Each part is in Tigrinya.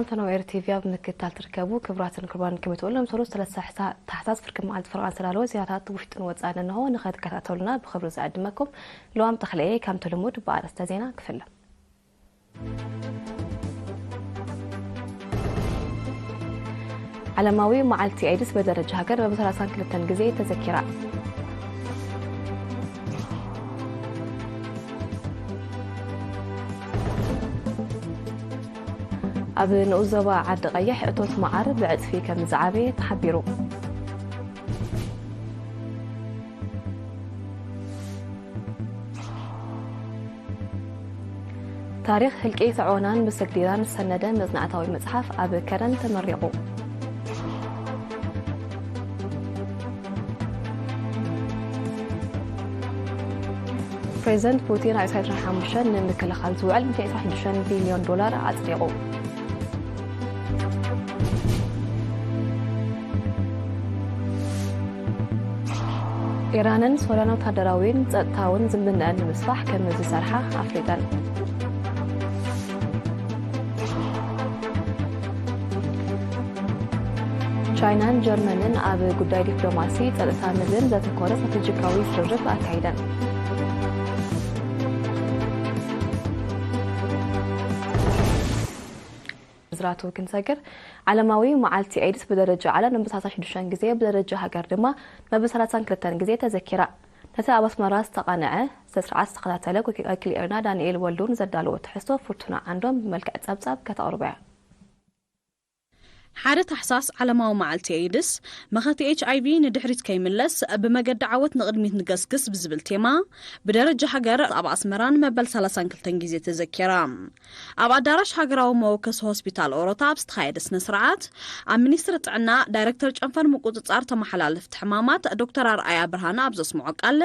ፈነወ ኤር ቲቪ ኣብ ምክትታል ትርከቡ ክቡራትን ክቡራን፣ ክምትውሎም ሰሉስ ሰለስተ ታሕሳስ ፍርቂ መዓልቲ ፈረቓ ዝተዳለወ ዜናታት ውሽጥን ወጻእን እንሆ። ንኸትከታተሉና ብኽብሪ ዝዕድመኩም ልዋም ተኽለየ። ከምቲ ልሙድ ብኣርእስተ ዜና ክፍለ። ዓለማዊ መዓልቲ ኤድስ ብደረጃ ሃገር ብሰላሳን ክልተን ግዜ ተዘኪራ። ኣብ ንኡስ ዞባ ዓዲ ቀይሕ እቶት መዓር ብዕጽፊ ከም ዝዓበየ ተሓቢሩ። ታሪኽ ህልቂት ዖናን ብሰግዲራን ዝሰነደ መጽናዕታዊ መጽሓፍ ኣብ ከረን ተመሪቑ። ፕሬዚደንት ፑቲን ኣብ ዕስራን ሓሙሽተን ንምክልኻል ዝውዕል ሚእቲ ዕስራን ሽዱሽተን ቢልዮን ዶላር ኣጽዲቑ። ኢራንን ሶርያን ወታደራዊን ጸጥታውን ዝምድነኣን ንምስፋሕ ከም ዝሰርሓ ኣፍሊጠን። ቻይናን ጀርመንን ኣብ ጉዳይ ዲፕሎማሲ ጸጥታ ምድርን ዘተኮረ ስትራቴጂካዊ ዝርርብ ኣካይደን። ዝራቱ ክንሰግር፣ ዓለማዊ መዓልቲ ኤድስ ብደረጃ ዓለም ንብሳልሳን ሽዱሽተን ግዜ፣ ብደረጃ ሃገር ድማ ንብሳልሳን ክልተን ግዜ ተዘኪራ። ነቲ ኣብ ኣስመራ ዝተቓንዐ ስነ ስርዓት ዝተኸታተለ ወኪል ኤርና ዳንኤል ወልዱ ንዘዳለዎ ትሕዝቶ ፍርቱና ዓንዶም ብመልክዕ ጸብጻብ ከተቕርቦ እያ። ሓደ ታሕሳስ ዓለማዊ መዓልቲ ኤድስ፣ መኸቲ ኤች ኣይ ቪ ንድሕሪት ከይምለስ ብመገዲ ዓወት ንቕድሚት ንገስግስ ብዝብል ቴማ፣ ብደረጃ ሃገር ኣብ ኣስመራን መበል ሰላሳን ክልተን ግዜ ተዘኪራ። ኣብ ኣዳራሽ ሃገራዊ መወከሲ ሆስፒታል ኦሮታ ኣብ ዝተኻየደ ስነ ስርዓት፣ ኣብ ሚኒስትሪ ጥዕና ዳይሬክተር ጨንፈር ምቁጽጻር ተመሓላለፍቲ ሕማማት ዶክተር ኣርኣያ ብርሃነ ኣብ ዘስምዖ ቃል፣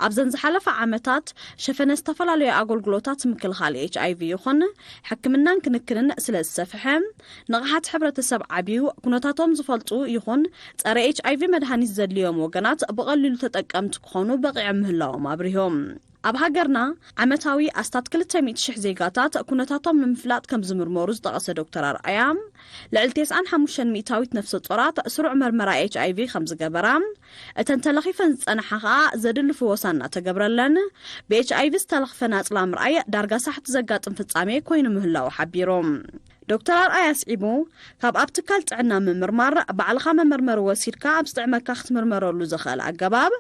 ኣብዘን ዝሓለፋ ዓመታት ሸፈነ ዝተፈላለዩ ኣገልግሎታት ምክልኻል ኤች ኣይ ቪ ይኹን ሕክምናን ክንክንን ስለ ዝሰፍሐ፣ ንቕሓት ሕብረተሰብ ዓብዩ፣ ኩነታቶም ዝፈልጡ ይኹን ጸረ ኤች ኣይ ቪ መድሃኒት ዘድልዮም ወገናት ብቐሊሉ ተጠቀምቲ ክኾኑ በቒዖም ምህላዎም ኣብሪሆም። ኣብ ሃገርና ዓመታዊ ኣስታት ክልተ ሚእቲ ሽሕ ዜጋታት ኩነታቶም ንምፍላጥ ከም ዝምርመሩ ዝጠቐሰ ዶክተር ኣርኣያ፣ ልዕሊ ተስዓን ሓሙሽተን ሚእታዊት ነፍሰ ጾራት ስሩዕ መርመራ ኤች ኣይ ቪ ከም ዝገበራ፣ እተን ተለኺፈን ዝጸንሓ ከኣ ዘድሊ ፍወሳ እናተገብረለን፣ ብ ኤች ኣይ ቪ ዝተለኽፈ ናጽላ ምርኣይ ዳርጋ ሳሕቲ ዘጋጥም ፍጻሜ ኮይኑ ምህላዉ ሓቢሩ። ዶክተር ኣርኣያ ኣስዒቡ፣ ካብ ኣብ ትካል ጥዕና ምምርማር፣ ባዕልኻ መመርመሪ ወሲድካ ኣብ ዝጥዕመካ ክትምርመረሉ ዘኽእል ኣገባብ፣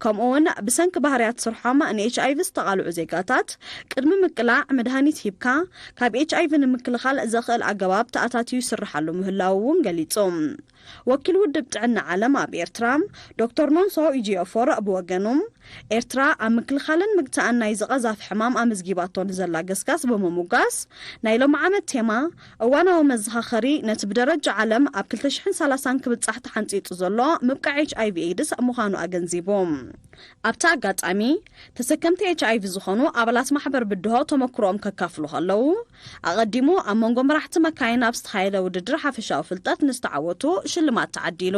ከምኡ እውን ብሰንኪ ባህርያት ስርሖም ን ኤች ኣይ ቪ ዝተቓልዑ ዜጋታት ቅድሚ ምቅላዕ መድሃኒት ሂብካ ካብ ኤች ኣይ ቪ ንምክልኻል ዘኽእል ኣገባብ ተኣታትዩ ይስርሓሉ ምህላዉ እውን ገሊጹ። ወኪል ውድብ ጥዕና ዓለም ኣብ ኤርትራ ዶክተር ኖንሶ ኢጂኦፎር ብወገኑ፣ ኤርትራ ኣብ ምክልኻልን ምግታእን ናይዚ ቀዛፊ ሕማም ኣመዝጊባቶ ንዘላ ገስጋስ ብምሙጋስ፣ ናይ ሎሚ ዓመት ቴማ እዋናዊ መዘኻኸሪ ነቲ ብደረጃ ዓለም ኣብ ክልተ ሽሕን ሰላሳን ክብጻሕ ተሓንጺጹ ዘሎ ምብቃዕ ኤች ኣይ ቪ ኤድስ ምዃኑ ኣገንዚቡ። ኣብቲ ኣጋጣሚ፣ ተሰከምቲ ኤች ኣይ ቪ ዝኾኑ ኣባላት ማሕበር ብድሆ ተመክሮኦም ከካፍሉ ከለዉ፣ ኣቐዲሙ ኣብ መንጎ መራሕቲ መካይን ኣብ ዝተኻየደ ውድድር ሓፈሻዊ ፍልጠት ንዝተዓወቱ ሽልማት ተዓዲሉ።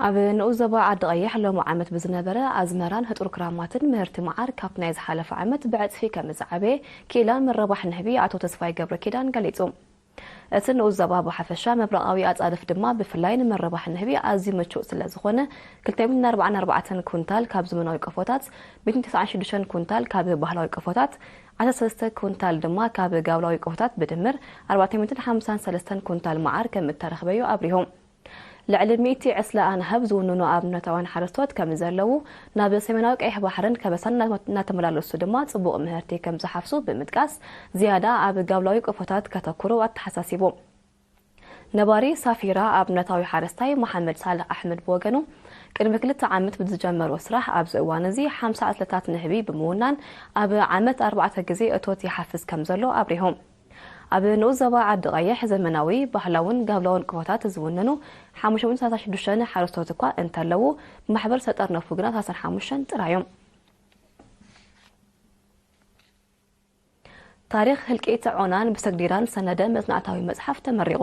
ኣብ ንኡስ ዞባ ዓዲ ቀይሕ ሎሚ ዓመት ብዝነበረ ኣዝመራን ህጡር ክራማትን ምህርቲ መዓር ካብቲ ናይ ዝሓለፈ ዓመት ብዕጽፊ ከም ዝዓበየ ክኢላን ምርባሕ ንህቢ ኣቶ ተስፋይ ገብረ ኪዳን ገሊጹ። እቲ ንኡስ ዞባ ብሓፈሻ፣ ምብራቓዊ ኣጻድፍ ድማ ብፍላይ ንምርባሕ ንህቢ ኣዝዩ ምቹእ ስለ ዝኾነ፣ ክልተ ሚእትን ኣርባዓን ኣርባዕተን ኩንታል ካብ ዘመናዊ ቀፎታት፣ ሚእትን ተስዓን ሽዱሽተን ኩንታል ካብ ባህላዊ ቀፎታት፣ ዓሰርተ ሰለስተ ኩንታል ድማ ካብ ጋብላዊ ቀፎታት ብድምር ኣርባዕተ ሚእትን ሓምሳን ሰለስተን ኩንታል መዓር ከም እተረኽበ እዩ ኣብሪሁ። ልዕሊ ሚእቲ ዕስለ ኣናህብ ዝውንኑ ኣብነታውያን ሓረስቶት ከም ዘለዉ፣ ናብ ሰሜናዊ ቀይሕ ባሕርን ከበሳን እናተመላለሱ ድማ ጽቡቕ ምህርቲ ከም ዝሓፍሱ ብምጥቃስ፣ ዝያዳ ኣብ ጋብላዊ ቀፎታት ከተኩሩ ኣተሓሳሲቡ። ነባሪ ሳፊራ ኣብነታዊ ሓረስታይ መሓመድ ሳልሕ ኣሕመድ ብወገኑ፣ ቅድሚ ክልተ ዓመት ብዝጀመሮ ስራሕ ኣብዚ እዋን እዚ ሓምሳ ዕስለታት ንህቢ ብምውናን፣ ኣብ ዓመት ኣርባዕተ ግዜ እቶት ይሓፍስ ከም ዘሎ ኣብሪሁ። ኣብ ንኡስ ዞባ ዓዲ ቀይሕ ዘመናዊ፣ ባህላውን ጋብላውን ቀፎታት ዝውንኑ ሓሙሽተ ሚእትን ሰላሳ ሽዱሽተ ሓረስቶት እኳ እንተለዉ፣ ብማሕበር ዝተጠርነፉ ግና ሰላሳን ሓሙሽተን ጥራይ እዮም። ታሪኽ ህልቂት ዖናን ብሰግዲራን ዝሰነደ መጽናዕታዊ መጽሓፍ ተመሪቑ።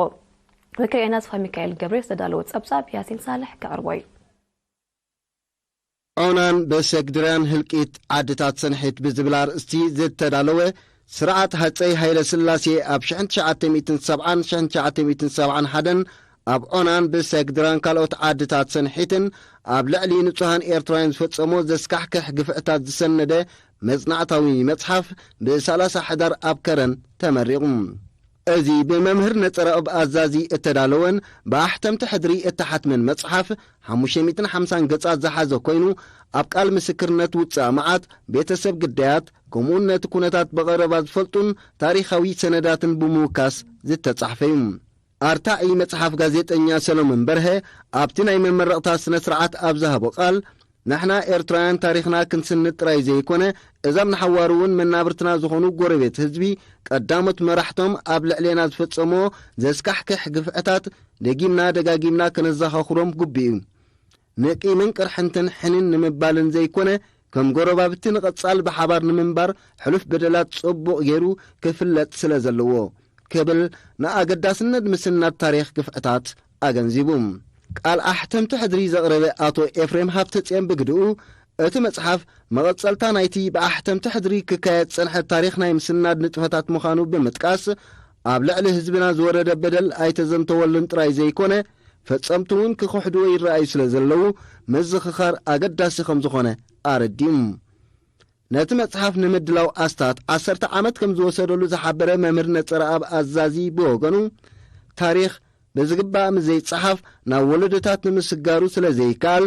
ወኪል ኤና ተስፋ ሚካኤል ገብርኤል ዝተዳለወ ጸብጻብ ያሲን ሳልሕ ከቕርቦ እዩ። ዖናን በሰግድራን ህልቂት ዓድታት ሰንሒት ብዝብል ኣርእስቲ ዝተዳለወ ስርዓት ሃጸይ ሃይለ ስላሴ ኣብ ሽሕን ትሽዓተ ሚእትን ሰብዓን ሽሕን ትሽዓተ ሚእትን ሰብዓን ሓደን ኣብ ዖናን ብሰግድራን ካልኦት ዓድታት ሰንሒትን ኣብ ልዕሊ ንጹሃን ኤርትራውያን ዝፈጸሞ ዘስካሕክሕ ግፍዕታት ዝሰነደ መጽናዕታዊ መጽሓፍ ብሰላሳ ሕዳር ኣብ ከረን ተመሪቑ። እዚ ብመምህር ነጸረኣብ ኣዛዚ እተዳለወን ብኣሕተምቲ ሕድሪ እተሓትመን መጽሓፍ ሓሙሽተ ሚእትን ሓምሳን ገጻት ዝሓዘ ኮይኑ፣ ኣብ ቃል ምስክርነት ውጽእ መዓት፣ ቤተሰብ ግዳያት፣ ከምኡውን ነቲ ኩነታት ብቐረባ ዝፈልጡን ታሪኻዊ ሰነዳትን ብምውካስ ዝተጻሕፈ እዩ። ኣርታዒ መጽሓፍ ጋዜጠኛ ሰሎሞን በርሀ ኣብቲ ናይ መመረቕታ ስነ ስርዓት ኣብ ዝሃቦ ቃል፣ ንሕና ኤርትራውያን ታሪኽና ክንስንድ ጥራይ ዘይኮነ፣ እዛም ንሓዋሩ እውን መናብርትና ዝኾኑ ጎረቤት ህዝቢ ቀዳሞት መራሕቶም ኣብ ልዕሌና ዝፈጸሞ ዘስካሕክሕ ግፍዕታት ደጊምና ደጋጊምና ከነዘኻኽሮም ግቡእ እዩ። ንቂምን ቅርሕንትን ሕንን ንምባልን ዘይኮነ፣ ከም ጎረባብቲ ንቐጻል ብሓባር ንምንባር ሕሉፍ በደላት ጽቡቕ ገይሩ ክፍለጥ ስለ ዘለዎ ክብል ንኣገዳስነት ምስናድ ታሪኽ ግፍዕታት ኣገንዚቡ። ቃል ኣሕተምቲ ሕድሪ ዘቕረበ ኣቶ ኤፍሬም ሃብተጽዮን ብግድኡ፣ እቲ መጽሓፍ መቐጸልታ ናይቲ ብኣሕተምቲ ሕድሪ ክካየድ ዝጸንሐ ታሪኽ ናይ ምስናድ ንጥፈታት ምዃኑ ብምጥቃስ፣ ኣብ ልዕሊ ህዝብና ዝወረደ በደል ኣይተዘንተወሉን ጥራይ ዘይኮነ፣ ፈጸምቲ እውን ክኽሕድዎ ይረኣዩ ስለ ዘለዉ፣ ምዝኽኻር ኣገዳሲ ከም ዝኾነ ኣረዲኡ። ነቲ መጽሓፍ ንምድላው ኣስታት ዓሰርተ ዓመት ከም ዝወሰደሉ ዝሓበረ መምህር ነጸረኣብ ኣዛዚ ብወገኑ፣ ታሪኽ ብዝግባእ ምስ ዘይጸሓፍ ናብ ወለዶታት ንምስጋሩ ስለ ዘይከኣል፣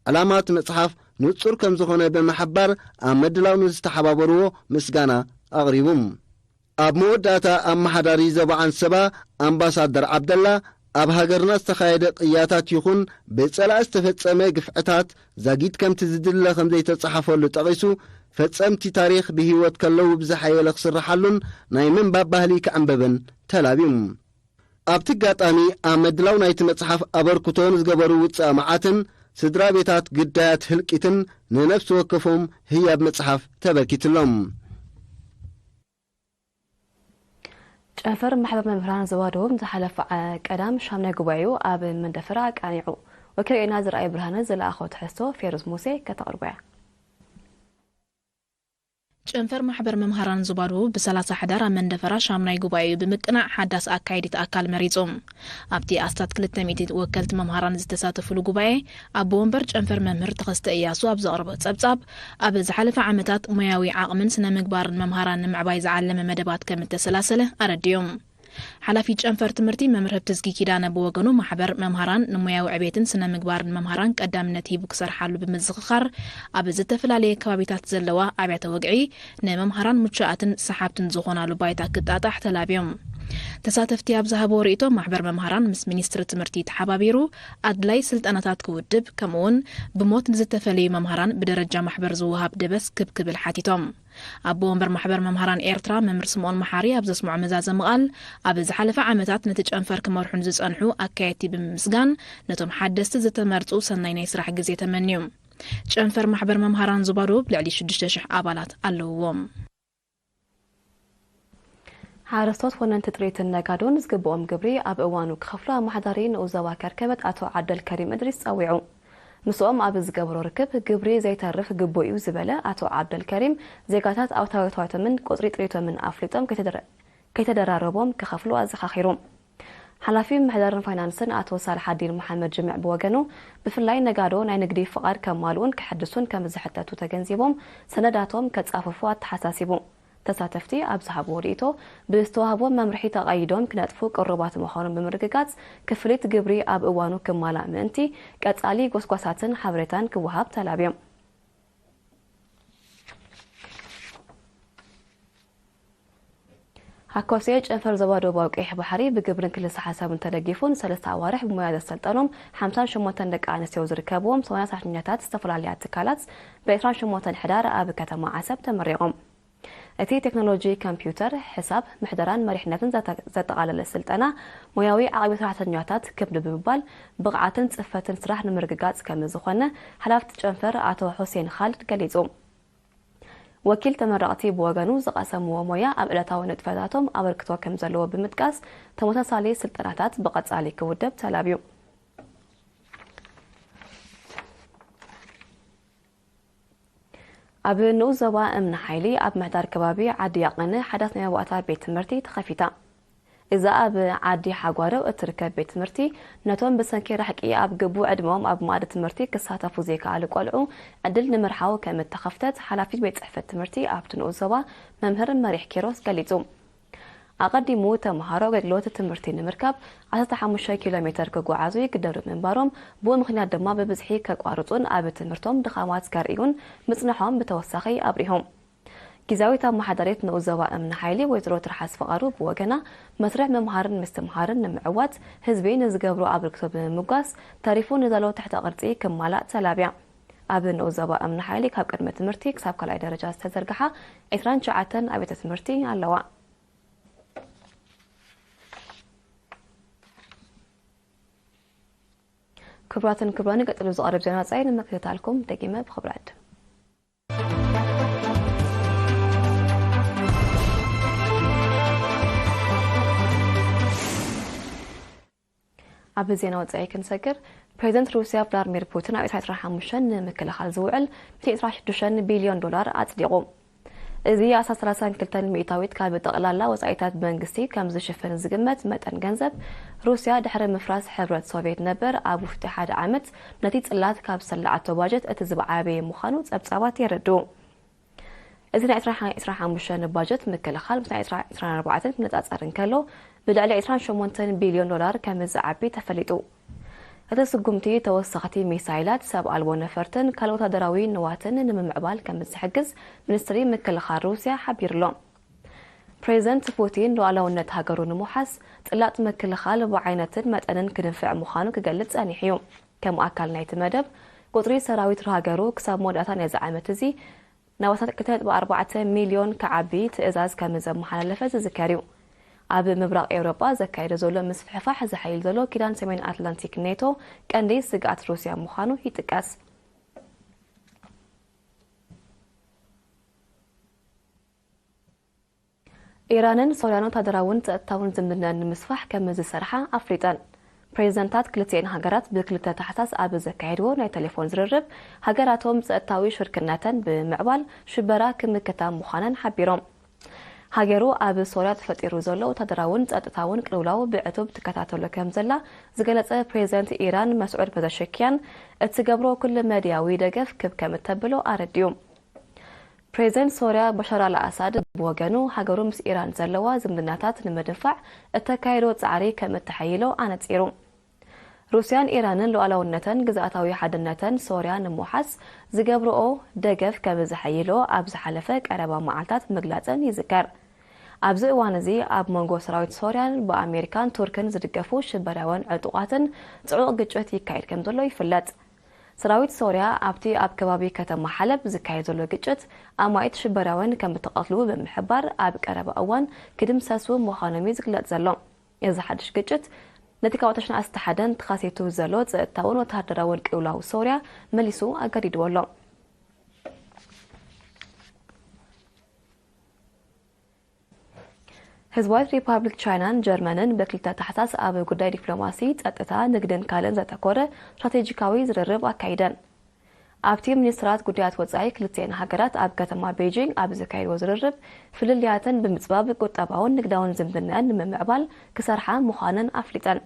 ዕላማ እቲ መጽሓፍ ንጹር ከም ዝኾነ ብምሕባር፣ ኣብ ምድላው ንዝተሓባበርዎ ምስጋና ኣቕሪቡ። ኣብ መወዳእታ፣ ኣመሓዳሪ ዞባ ዓንሰባ ኣምባሳደር ዓብደላ፣ ኣብ ሃገርና ዝተኻየደ ቅያታት ይኹን ብጸላኢ ዝተፈጸመ ግፍዕታት ዛጊት ከምቲ ዝድለ ከም ዘይተጻሓፈሉ ጠቒሱ፣ ፈጸምቲ ታሪኽ ብህይወት ከለዉ ብዝሓየለ ክስርሓሉን ናይ ምንባብ ባህሊ ክዕምበብን ተላብዩ። ኣብቲ ኣጋጣሚ፣ ኣብ ምድላው ናይቲ መጽሓፍ ኣበርክቶ ንዝገበሩ ውጽእ መዓትን ስድራ ቤታት ግዳያት ህልቂትን ንነፍሲ ወከፎም ህያብ መጽሓፍ ተበርኪትሎም። ጨንፈር ማሕበር መምህራን ዞባ ደቡብ ዝሓለፈ ዓ-፣ ቀዳም ሻምናይ ጉባኤኡ ኣብ መንደፈራ ኣቃኒዑ። ወኪል ዜና ዝረኣይ ብርሃነ ዝለኣኾ ትሕዝቶ ፌሩዝ ሙሴ ከተቕርቦ እያ። ጨንፈር ማሕበር መምሃራን ዞባ ደቡብ ብሰላሳ ሕዳር ኣብ መንደፈራ ሻምናይ ጉባኤኡ ብምቅናዕ ሓዳስ ኣካየዲት ኣካል መሪጹ። ኣብቲ ኣስታት ክልተ ሚእቲ ወከልቲ መምሃራን ዝተሳተፉሉ ጉባኤ፣ ኣቦ ወንበር ጨንፈር መምህር ተኸስተ እያሱ ኣብ ዘቕረቦ ጸብጻብ፣ ኣብ ዝሓለፈ ዓመታት ሞያዊ ዓቕምን ስነ ምግባርን መምሃራን ንምዕባይ ዝዓለመ መደባት ከም እተሰላሰለ ኣረዲኡ። ሓላፊ ጨንፈር ትምህርቲ መምህር ህብትዝጊ ኪዳነ ብወገኑ፣ ማሕበር መምሃራን ንሞያዊ ዕቤትን ስነ ምግባርን መምሃራን ቀዳምነት ሂቡ ክሰርሓሉ ብምዝኽኻር፣ ኣብ ዝተፈላለየ ከባቢታት ዘለዋ ኣብያተ ወግዒ ንመምሃራን ምቹኣትን ሰሓብትን ዝኾናሉ ባይታ ክጣጣሕ ተላብዮም። ተሳተፍቲ ኣብ ዝሃብዎ ርእይቶ፣ ማሕበር መምሃራን ምስ ሚኒስትሪ ትምህርቲ ተሓባቢሩ ኣድላይ ስልጠናታት ክውድብ፣ ከምኡውን ብሞት ንዝተፈለዩ መምሃራን ብደረጃ ማሕበር ዝወሃብ ደበስ ክብ ክብል ሓቲቶም። ኣቦ ወንበር ማሕበር መምሃራን ኤርትራ መምህር ስምኦን መሓሪ ኣብ ዘስምዖ መዛዘሚ ቃል፣ ኣብ ዝሓለፈ ዓመታት ነቲ ጨንፈር ክመርሑ ንዝጸንሑ ኣካየድቲ ብምምስጋን፣ ነቶም ሓደስቲ ዝተመርጹ ሰናይ ናይ ስራሕ ግዜ ተመንዩ። ጨንፈር ማሕበር መምሃራን ዞባ ደቡብ ልዕሊ ሽዱሽተ ሽሕ ኣባላት ኣለውዎ። ሓረስቶት፣ ወነንቲ ጥሪትን ነጋዶን ዝግብኦም ግብሪ ኣብ እዋኑ ክኸፍሉ ኣመሓዳሪ ንኡስ ዞባ ከርከበት ኣቶ ዓብደልከሪም እድሪስ ጸዊዑ። ምስኦም ኣብ ዝገበሮ ርክብ፣ ግብሪ ዘይተርፍ ግቡእ እዩ ዝበለ ኣቶ ዓብደልከሪም፣ ዜጋታት ኣወታዊታቶምን ቁጽሪ ጥሪቶምን ኣፍሊጦም ከይተደረ-፣ ከይተደራረቦም ክኸፍሉ ኣዘኻኺሩ። ሓላፊ ምምሕዳርን ፋይናንስን ኣቶ ሳልሓዲን መሓመድ ጅምዕ ብወገኑ፣ ብፍላይ ነጋዶ ናይ ንግዲ ፍቓድ ከማልኡን ከሐድሱን ከም ዝሕተቱ ተገንዚቦም፣ ሰነዳቶም ከጻፍፉ ኣተሓሳሲቡ። ተሳተፍቲ ኣብ ዝሃብዎ ርእይቶ፣ ብዝተዋህቦም መምርሒ ተቐይዶም ክነጥፉ ቅሩባት ምዃኖም ብምርግጋጽ፣ ክፍሊት ግብሪ ኣብ እዋኑ ክማላእ ምእንቲ፣ ቀጻሊ ጎስጓሳትን ሓበሬታን ክወሃብ ተላብዮም። ሃኮሴ ጨንፈር ዞባ ደቡባዊ ቀይሕ ባሕሪ ብግብርን ክልሰ ሓሳብን ተደጊፉ ንሰለስተ ኣዋርሕ ብሞያ ዘሰልጠኖም ሓምሳን ሸሞንተን ደቂ ኣንስትዮ ዝርከብዎም ሰማንያ ሰራሕተኛታት ዝተፈላለያ ትካላት ብዕስራን ሸሞንተን ሕዳር ኣብ ከተማ ዓሰብ ተመሪቖም። እቲ ቴክኖሎጂ ኮምፒውተር፣ ሕሳብ፣ ምሕደራን መሪሕነትን ዘተ-፣ ዘጠቓለለ ስልጠና፣ ሞያዊ ዓቕሚ ሰራሕተኛታት ክብ ብምባል ብቕዓትን ጽፈትን ስራሕ ንምርግጋጽ ከም ዝኾነ ሓላፍቲ ጨንፈር ኣቶ ሑሴን ኻልድ ገሊጹ። ወኪል ተመረቕቲ ብወገኑ፣ ዝቐሰምዎ ሞያ ኣብ ዕለታዊ ንጥፈታቶም ኣበርክቶ ከም ዘለዎ ብምጥቃስ፣ ተመሳሳሊ ስልጠናታት ብቐጻሊ ክውደብ ተላብዩ። ኣብ ንኡስ ዞባ እምኒ ሓይሊ ኣብ ምሕዳር ከባቢ ዓዲ ያቐነ ሓዳስ ናይ መባእታ ቤት ትምህርቲ ተኸፊታ። እዛ ኣብ ዓዲ ሓጓረው እትርከብ ቤት ትምህርቲ ነቶም ብሰንኪ ራሕቂ ኣብ ግቡእ ዕድመኦም ኣብ መኣዲ ትምህርቲ ክሳተፉ ዘይከኣሉ ቆልዑ ዕድል ንምርሓው ከም እተኸፍተት ሓላፊት ቤት ጽሕፈት ትምህርቲ ኣብቲ ንኡስ ዞባ መምህር መሪሕ ኪሮስ ገሊጹ። ኣቐዲሙ ተምሃሮ ኣገልግሎት ትምህርቲ ንምርካብ ዓሰርተ ሓሙሽተ ኪሎ ሜተር ክጓዓዙ ይግደዱ ምንባሮም፣ ብኡ ምኽንያት ድማ ብብዝሒ ከቋርጹን ኣብ ትምህርቶም ድኻማት ከርእዩን ምጽንሖም ብተወሳኺ ኣብሪሆም። ግዝያዊት ኣመሓዳሪት ንኡስ ዞባ እምኒ ሓይሊ ወይዘሮ ትርሓስ ፍቓዱ ብወገና፣ መስርሕ ምምሃርን ምስትምሃርን ንምዕዋት ህዝቢ ንዝገብሮ ኣበርክቶ ብምምጓስ፣ ተሪፉ ንዘሎ ትሕተ ቅርጺ ክማላእ ተላብያ። ኣብ ንኡስ ዞባ እምኒ ሓይሊ ካብ ቅድመ ትምህርቲ ክሳብ ካልኣይ ደረጃ ዝተዘርግሓ ዕስራን ትሽዓተን ኣብያተ ትምህርቲ ኣለዋ። ክቡራትን ክቡራን፣ ቀጺሉ ዝቐርብ ዜና ወጻኢ ንምክትታልኩም ደጊመ ብኽብሪ ዕድም። ኣብ ዜና ወጻኢ ክንሰግር፣ ፕሬዚደንት ሩስያ ቭላድሚር ፑቲን ኣብ ዕስራን ዕስራን ሓሙሽተን ንምክልኻል ዝውዕል ሚእትን ዕስራን ሽዱሽተን ቢልዮን ዶላር ኣጽዲቑ። እዚ ኣስታት ሰላሳን ክልተን ሚእታዊት ካብ ጠቕላላ ወጻኢታት መንግስቲ ከም ዝሽፍን ዝግመት መጠን ገንዘብ፣ ሩስያ ድሕሪ ምፍራስ ሕብረት ሶቭየት ነበር ኣብ ውሽጢ ሓደ ዓመት ነቲ ጽላት ካብ ዝሰለዓቶ ባጀት እቲ ዝዓበየ ምዃኑ ጸብጻባት የረድኡ። እዚ ናይ ዕስራን ዕስራን ሓሙሽተን ባጀት ምክልኻል ምስ ናይ ዕስራን ዕስራን ኣርባዕተን ክነጻጸር እንከሎ፣ ብልዕሊ ዕስራን ሸሞንተን ቢልዮን ዶላር ከም ዝዓቢ ተፈሊጡ። እቲ ስጉምቲ ተወሰኽቲ ሚሳይላት፣ ሰብ ኣልቦ ነፈርትን ካልእ ወታደራዊ ንዋትን ንምምዕባል ከም ዝሕግዝ ሚኒስትሪ ምክልኻል ሩስያ ሓቢሩ'ሎ። ፕሬዚደንት ፑቲን ሉዓላውነት ሃገሩ ንምውሓስ ጽላጥ ምክልኻል ብዓይነትን መጠንን ክድንፍዕ ምዃኑ ክገልጽ ጸኒሑ እዩ። ከም ኣካል ናይቲ መደብ፣ ቁጽሪ ሰራዊት ሃገሩ ክሳብ መወዳእታ ናይዚ ዓመት እዚ ናብ ኣስታት ክልተ ነጥቢ ኣርባዕተ ሚልዮን ክዓቢ ትእዛዝ ከም ዘመሓላለፈ ዝዝከር እዩ። ኣብ ምብራቕ ኤውሮጳ ዘካየደ ዘሎ ምስፍሕፋሕ ዝሓይል ዘሎ ኪዳን ሰሜን ኣትላንቲክ ኔቶ ቀንዲ ስግኣት ሩስያ ምዃኑ ይጥቀስ። ኢራንን ሶርያን ወታደራውን ጸጥታውን ዝምድነን ንምስፋሕ ከም ዝሰርሓ ኣፍሊጠን። ፕሬዚደንታት ክልቲኤን ሃገራት ብክልተ ታሕሳስ ኣብ ዘካየድዎ ናይ ቴሌፎን ዝርርብ፣ ሃገራቶም ጸጥታዊ ሽርክነተን ብምዕባል ሽበራ ክምክታ ምዃነን ሓቢሮም። ሃገሩ ኣብ ሶርያ ተፈጢሩ ዘሎ ወታደራውን ጸጥታውን ቅልውላው ብዕቱብ ትከታተሎ ከም ዘላ ዝገለጸ ፕሬዚደንት ኢራን መስዑድ ፐዘሸኪያን፣ እትገብሮ ኩለ መድያዊ ደገፍ ክብ ከም እተብሎ ኣረዲኡ። ፕሬዚደንት ሶርያ በሻር ኣልኣሳድ ብወገኑ፣ ሃገሩ ምስ ኢራን ዘለዋ ዝምድናታት ንምድንፋዕ እተካየዶ ጻዕሪ ከም እተሐይሎ ኣነጺሩ። ሩስያን ኢራንን ሉዓላውነተን ግዝኣታዊ ሓድነተን ሶርያ ንምውሓስ ዝገብርኦ ደገፍ ከም ዘሐይሎ ኣብ ዝሓለፈ ቀረባ መዓልታት ምግላጸን ይዝከር። ኣብዚ እዋን እዚ ኣብ መንጎ ሰራዊት ሶርያን ብኣሜሪካን ቱርክን ዝድገፉ ሽበራውያን ዕጡቓትን ጽዑቕ ግጭት ይካየድ ከም ዘሎ ይፍለጥ። ሰራዊት ሶርያ ኣብቲ ኣብ ከባቢ ከተማ ሓለብ ዝካየድ ዘሎ ግጭት ኣማኢት ሽበራውያን ከም እተቐትሉ ብምሕባር፣ ኣብ ቀረባ እዋን ክድምሰሱ ምዃኖም እዩ ዝግለጽ ዘሎ። እዚ ሓድሽ ግጭት ነቲ ካብ ዕስራን ትሽዓተን ተኻሲቱ ዘሎ ጸጥታውን ወተሃደራውን ቅልውላው ሶርያ መሊሱ ኣጋዲድዎ ኣሎ። ህዝባዊት ሪፓብሊክ ቻይናን ጀርመንን ብክልተ ታሕሳስ ኣብ ጉዳይ ዲፕሎማሲ፣ ጸጥታ፣ ንግድን ካልእን ዘተኮረ ስትራቴጂካዊ ዝርርብ ኣካይደን። ኣብቲ ሚኒስትራት ጉዳያት ወጻኢ ክልቲኤን ሃገራት ኣብ ከተማ ቤጂንግ ኣብ ዘካየድዎ ዝርርብ፣ ፍልልያተን ብምጽባብ ቁጠባውን ንግዳውን ዝምድናን ንምምዕባል ክሰርሓ ምዃነን ኣፍሊጠን።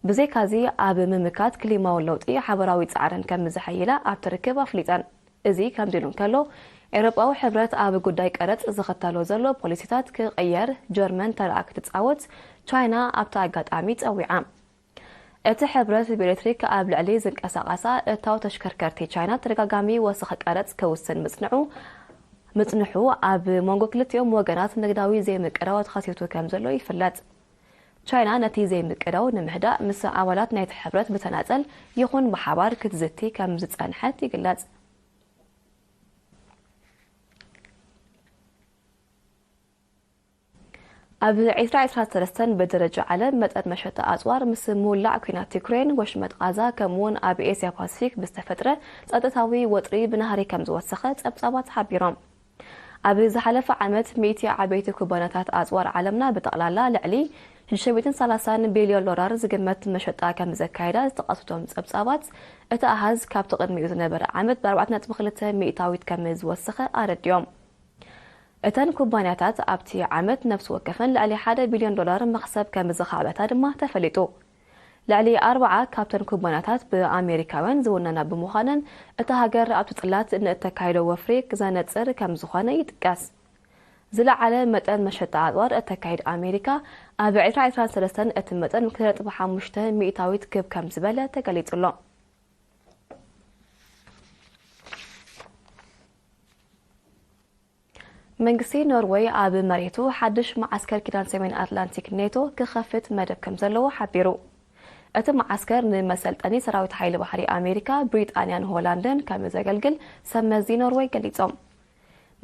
ብዘይካዚ፣ ኣብ ምምካት ክሊማዊ ለውጢ ሓበራዊ ጻዕረን ከም ዝሐይላ ኣብቲ ርክብ ኣፍሊጠን። እዚ ከምዚ ኢሉ እንከሎ፣ ኤውሮጳዊ ሕብረት ኣብ ጉዳይ ቀረጽ ዝኽተሎ ዘሎ ፖሊሲታት ክቕየር ጀርመን ተራኣ ክትጻወት ቻይና ኣብቲ ኣጋጣሚ ጸዊዓ። እቲ ሕብረት ብኤሌክትሪክ ኣብ ልዕሊ ዝንቀሳቐሳ እታው ተሽከርከርቲ ቻይና ተደጋጋሚ ወሰኽ ቀረጽ ክውስን ምጽንሑ፣ ምጽንሑ ኣብ መንጎ ክልቲኦም ወገናት ንግዳዊ ዘይምቅራው ተኸሲቱ ከም ዘሎ ይፍለጥ። ቻይና ነቲ ዘይምቅዳው ንምህዳእ ምስ ኣባላት ናይቲ ሕብረት ብተናጸል ይኹን ብሓባር ክትዝቲ ከም ዝጸንሐት ይግለጽ። ኣብ ዕስራ ዕስራ ሰለስተን ብደረጃ ዓለም መጠን መሸጣ ኣጽዋር ምስ ምውላዕ ኲናት ዩክሬን ወሽመጥ ቓዛ ከምኡውን ኣብ ኤስያ ፓሲፊክ ብዝተፈጥረ ጸጥታዊ ወጥሪ ብናህሪ ከም ዝወሰኸ ጸብጻባት ሓቢሮም። ኣብ ዝሓለፈ ዓመት ሚእቲ ዓበይቲ ኩባንያታት ኣጽዋር ዓለምና ብጠቕላላ ልዕሊ ሽዱሽተ ሚእትን ሰላሳን ቢልዮን ዶላር ዝግመት መሸጣ ከም ዘካየዳ ዝጠቐሱ እቶም ጸብጻባት፣ እቲ ኣሃዝ ካብቲ ቅድሚኡ ዝነበረ ዓመት ብ ኣርባዕተ ነጥቢ ክልተ ሚእታዊት ከም ዝወሰኸ ኣረዲኦም። እተን ኩባንያታት ኣብቲ ዓመት ነፍሲ ወከፈን ልዕሊ ሓደ ቢልዮን ዶላር መኽሰብ ከም ዝኸዕበታ ድማ ተፈሊጡ። ልዕሊ ኣርብዓ ካብተን ኩባንያታት ብኣሜሪካውያን ዝውነና ብምዃነን፣ እታ ሃገር ኣብቲ ጽላት ንእተካይዶ ወፍሪ ክዘነጽር ከም ዝኾነ ይጥቀስ። ዝለዓለ መጠን መሸጣ ኣጽዋር እተካይድ ኣሜሪካ ኣብ ዕስራ ዕስራን ሰለስተን እቲ መጠን ክልተ ነጥቢ ሓሙሽተ ሚእታዊት ክብ ከም ዝበለ ተገሊጹ ኣሎ። መንግስቲ ኖርወይ ኣብ መሬቱ ሓድሽ መዓስከር ኪዳን ሰሜን ኣትላንቲክ ኔቶ ክኸፍት መደብ ከም ዘለዎ ሓቢሩ። እቲ መዓስከር ንመሰልጠኒ ሰራዊት ሓይሊ ባሕሪ ኣሜሪካ፣ ብሪጣንያን ሆላንድን ከም ዘገልግል ሰብ መዚ ኖርወይ ገሊጾም።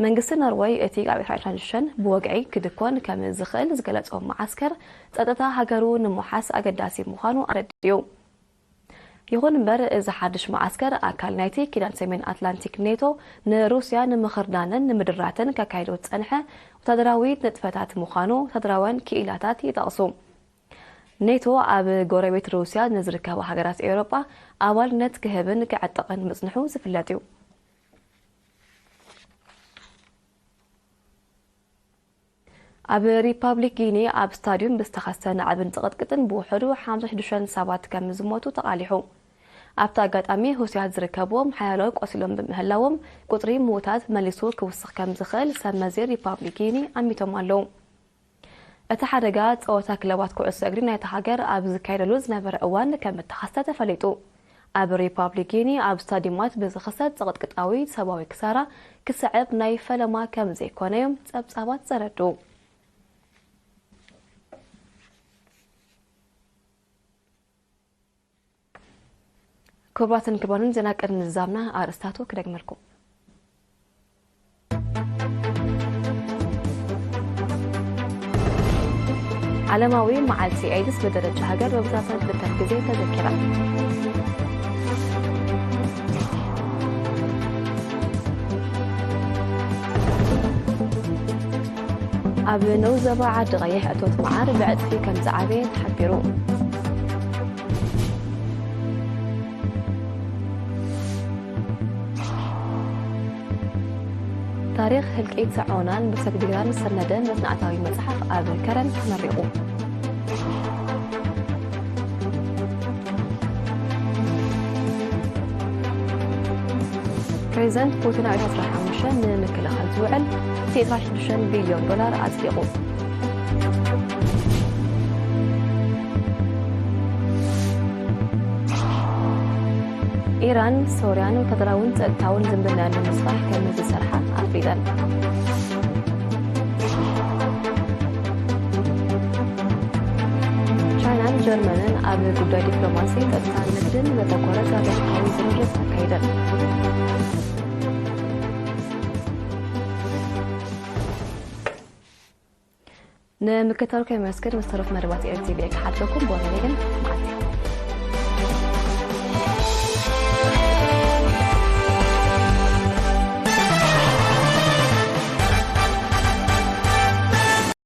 መንግስቲ ኖርወይ እቲ ኣብ ዕስራን ሽዱሽተን ብወግዒ ክድኮን ከም ዝኽእል ዝገለጾ መዓስከር፣ ጸጥታ ሃገሩ ንምውሓስ ኣገዳሲ ምዃኑ ኣረዲኡ። ይኹን እምበር፣ እዚ ሓድሽ መዓስከር ኣካል ናይቲ ኪዳን ሰሜን ኣትላንቲክ ኔቶ ንሩስያ ንምኽርዳንን ንምድራትን ከካይዶ ዝጸንሐ ወታደራዊ ንጥፈታት ምዃኑ ወታደራውያን ክኢላታት ይጠቕሱ። ኔቶ ኣብ ጎረቤት ሩስያ ንዝርከባ ሃገራት ኤውሮጳ ኣባልነት ክህብን ክዕጥቕን ምጽንሑ ዝፍለጥ እዩ። ኣብ ሪፓብሊክ ጊኒ ኣብ ስታድዩም ብዝተኸስተ ናዕብን ጽቕጥቅጥን ብውሕዱ ሓምሳ ሽዱሽተ ሰባት ከም ዝሞቱ ተቓሊሑ። ኣብቲ ኣጋጣሚ፣ ህውስያት ዝርከብዎም ሓያሎ ቆሲሎም ብምህላዎም፣ ቁጽሪ ምዉታት መሊሱ ክውስኽ ከም ዝኽእል ሰብ መዚ ሪፓብሊክ ጊኒ ኣሚቶም ኣለዉ። እቲ ሓደጋ፣ ጸወታ ክለባት ኩዕሶ እግሪ ናይታ ሃገር ኣብ ዝካየደሉ ዝነበረ እዋን ከም እተኸስተ ተፈሊጡ። ኣብ ሪፓብሊክ ጊኒ ኣብ ስታድዩማት ብዝኽሰት ጽቕጥቅጣዊ ሰብኣዊ ክሳራ ክስዕብ ናይ ፈለማ ከም ዘይኮነ እዮም ጸብጻባት ዘረድኡ። ክቡራትን ክቡራንን፣ ዜና ቅድሚ ምዝዛምና ኣርእስታቱ ክደግመልኩም። ዓለማዊ መዓልቲ ኤድስ ብደረጃ ሃገር ብብዛት ክልተ ግዜ ተዘኪራ። ኣብ ንኡስ ዞባ ዓዲ ቀይሕ እቶት መዓር ብዕጽፊ ከም ዝዓበየ ተሓቢሩ። ታሪኽ ህልቂት ዖናን ብሰግዲራን ዝሰነደ መጽናዕታዊ መጽሓፍ ኣብ ከረን ተመሪቑ። ፕሬዚደንት ፑቲን ኣብ ዕስራን ሓሙሽተን ንምክልኻል ዝውዕል እቲ ዕስራን ሽዱሽተን ቢልዮን ዶላር ኣጽዲቑ። ኢራን፣ ሶርያን ወታደራውን ጸጥታውን ዝምድና ንምስፋሕ ከም ዝሰርሓ ኣፍሊጠን። ቻይናን ጀርመንን ኣብ ጉዳይ ዲፕሎማሲ፣ ጸጥታን ንግድን ዘተኮረ ስትራተጂካዊ ዝርርብ ኣካይደን። ንምክትታልኩም የመስግን። ምስ ተረፍ መደባት ኤር ቲ ቪ ክሓልፈኩም፣ ቦኒ ግን መዓልቲ